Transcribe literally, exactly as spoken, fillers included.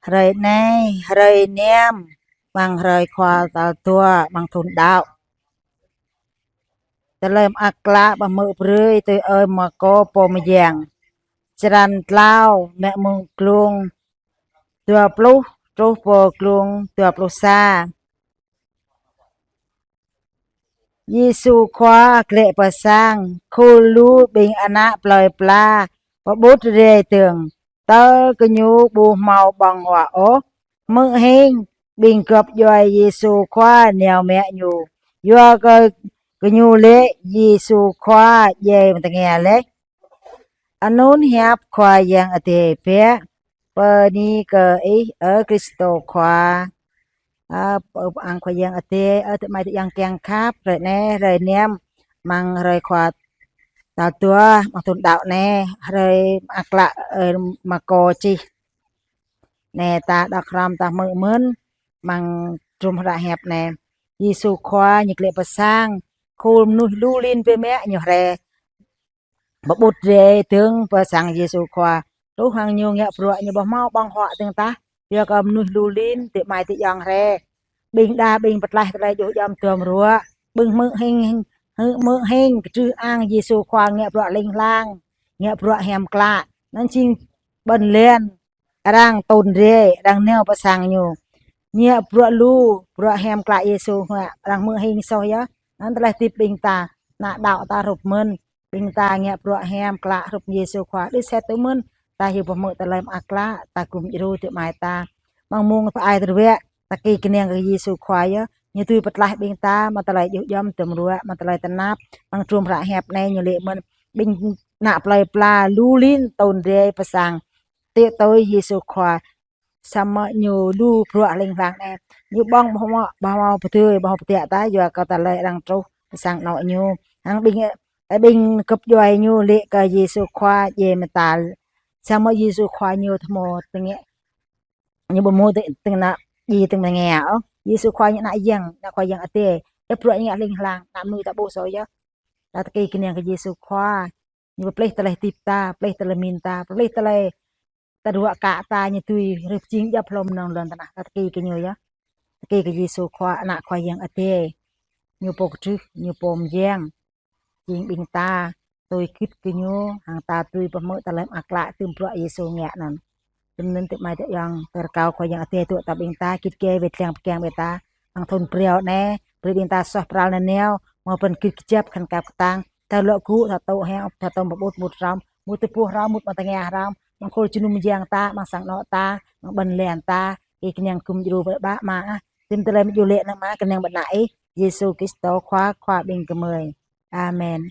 Hrơi anai, hrơi năm, amăng hrơi Khua tal dua, amăng thun đăo. Tơlơi mơak klă pơhmư̆ brơi tui ơi Markô pô mơyang. Črăn klâo, mă mơ̆ng glông dua pluh truh pơ glông dua pluh sa. Yêsu Khua glaĭ pơ sang, khul lu ƀing ană plơi pla pơƀut rai dơ̆ng, tơl gơñu ƀu hmâo ƀơ̆ng huă ôh. Hmư̆ hing, ƀing gŏp djuai Yêsu Khua nao mă Ñu, yua kơ gơñu laĭ Yêsu Khua djai tơngia laih. Anŭn hiăp Khua Yang Adai biă. Bơni kơ Ih, ơ Krist Khua. Ơ, ơ, ang Khua Yang Adai, ơ, tơ amai tơ ayŏng kiăng khăp, hrơi anai, hrơi năm, amăng hrơi Khua tal dua, amăng thun đăo anai, hrơi mơak klă, ơ, Markô čih. Anai ta đŏk hrŏm ta hmư̆ mơ̆n, amăng trum hră hiăp anai. Yêsu Khua Ñu glaĭ pơ sang, khul mơnuih lu lin biă mă Ñu rai pơƀut rai dơ̆ng pơ sang Yêsu Khua. Truh hăng Ñu ngă bruă Ñu ƀu hmâo ƀơ̆ng huă dơ̆ng tah, yua kơ mơnuih lu lin, tơ amai tơ ayŏng rai. Ƀing đa ƀing pơtlaih tơlơi djuh djŏm duăm ruă. Ƀing hmư̆ hing, hmư̆ hing, kơdrưh ang Yêsu Khua ngă bruă hling hlang, ngă bruă hiam klă. Anŭn jing ƀơ̆n lan arăng trŭn rai, arăng nao pơ sang Ñu. Ngă bruă lu, bruă hiam klă Yêsu ngă, arăng hmư̆ hing soh yơh. Anŭn tơlơi hơdip ƀing ta, ană đăo ta hrup mơ̆n. Ƀing ta ngă bruă hiam klă hrup Yêsu Khua. Đĭ sĕt tui mơ̆n, ta hyu pơhmư̆ tơlơi mơak klă, ta gum djru tơ amai ta. Amăng mông pơ-ai tơdruă, ta ki kơnang kơ Yêsu Khua yơh. Ñu dưi pơtlaih ƀing ta, amăng tơlơi djuh djŏm duăm ruă, amăng tơlơi tơnap, amăng trum hră hiăp anai Ñu laĭ mơ̆n. Ƀing ană plơi pla lu lin trŭn rai pơ sang, tui tui Yêsu Khua. Samơ̆ Ñu lu bruă hling hlang anai. Ñu ƀơ̆ng ƀu hmâo, ƀu hmâo pơdơi, ƀu hmâo pơdă ta, yua kơ tơlơi arăng truh pơ sang anŏ Ñu. Hăng ƀing, ơ, ƀing gŏp djuai Ñu laĭ kơ Yêsu Khua djai mơta. Samơ̆ Yêsu Khua Ñu ƀu hmâo tơngia, Ñu ƀu hmâo tơ-, tơngia, djai tơngia ôh. Yêsu Khua Ñu ană Yang, ană Khua Yang Adai. Yua bruă Ñu ngă hling hlang, ană mơnuih ta ƀuh soh yơh. Ta ki kơnang kơ Yêsu Khua. Ñu pơplih tơlơi hơdip ta, pơplih tơlơi pơmĭn ta, pơplih tơlơi tơdruă kơ ta, Ñu dưi rơp jing djŏp hlŏm mơnơ̆ng lŏn tơnah. Ta ki kơ Ñu yơh. Ta ki kơ Yêsu Khua, ană Khua Yang Adai. Ñu pô kơdrưh, Ñu pô mơyang. Jing ƀing ta tui git kơ Ñu, hăng ta dưi pơhmư̆ tơlơi mơak klă tơm bruă Yêsu ngă anŭn. Tơm anŭn tơ amai tơ ayŏng, tơlơi rơkâo Khua Yang Adai dŏ ta ƀing ta, git gai wai lăng pơgang ƀing ta, amăng thun phrâo anai, brơi ƀing ta suaih pral nanao, hmâo pran git kơjăp khăn kăp kơtang, ta lŏ gŭ, ta tŭ hăng, ta tŭ pơƀut mŭt hrŏm, mŭt tơƀuh hrŏm, mŭt amăng tơngia hrŏm, amăng khul jơnum mơyang ta, amăng sang anŏ ta, amăng ƀơ̆n lan ta, Ih kơnang gum djru ƀơi ƀă mă ah, tơm tơlơi mơjŭ lĕ anŭn mă kơnang ƀơi ană Ih, Yêsu Krist Khua, Khua ƀing gơmơi. Amen.